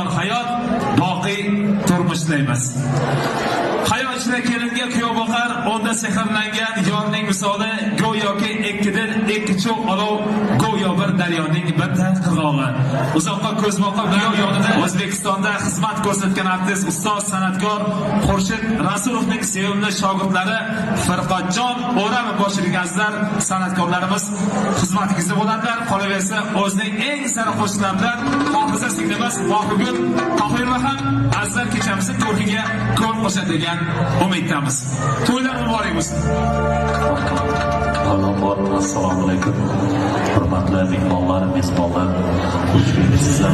Poydevor hayot, boqiy turmush tilaymiz. Hayo ichra kelinga kuyov boqar, onda sehrlangan yorning misoli go'yoki ikki dil, ikki cho'g' olov, go'yo bir daryoning bitta qirg'og'i. Uzoqqa ko'z boqib kuyov yonida O'zbekistonda xizmat ko'rsatgan artist, ustoz, san'atkor Xurshid Rasulovning sevimli shogirdlari Firqatjon O'ramov boshchiligidagi azizlar san'atkorlarimiz xizmatingizda bo'ladilar. Qolaversa, o'zining eng sara qo'shiqlari bilan Hofiza singlimiz Mohigul Tohirova ham azizlar kechamizni ko'rkiga ko'rk qo'shadi degan umiddamiz. To'ylar muborak bo'lsin. Avvalambor, assalomu alaykum. Hurmatli mehmonlar, mezbonlar, xush kelibsizlar.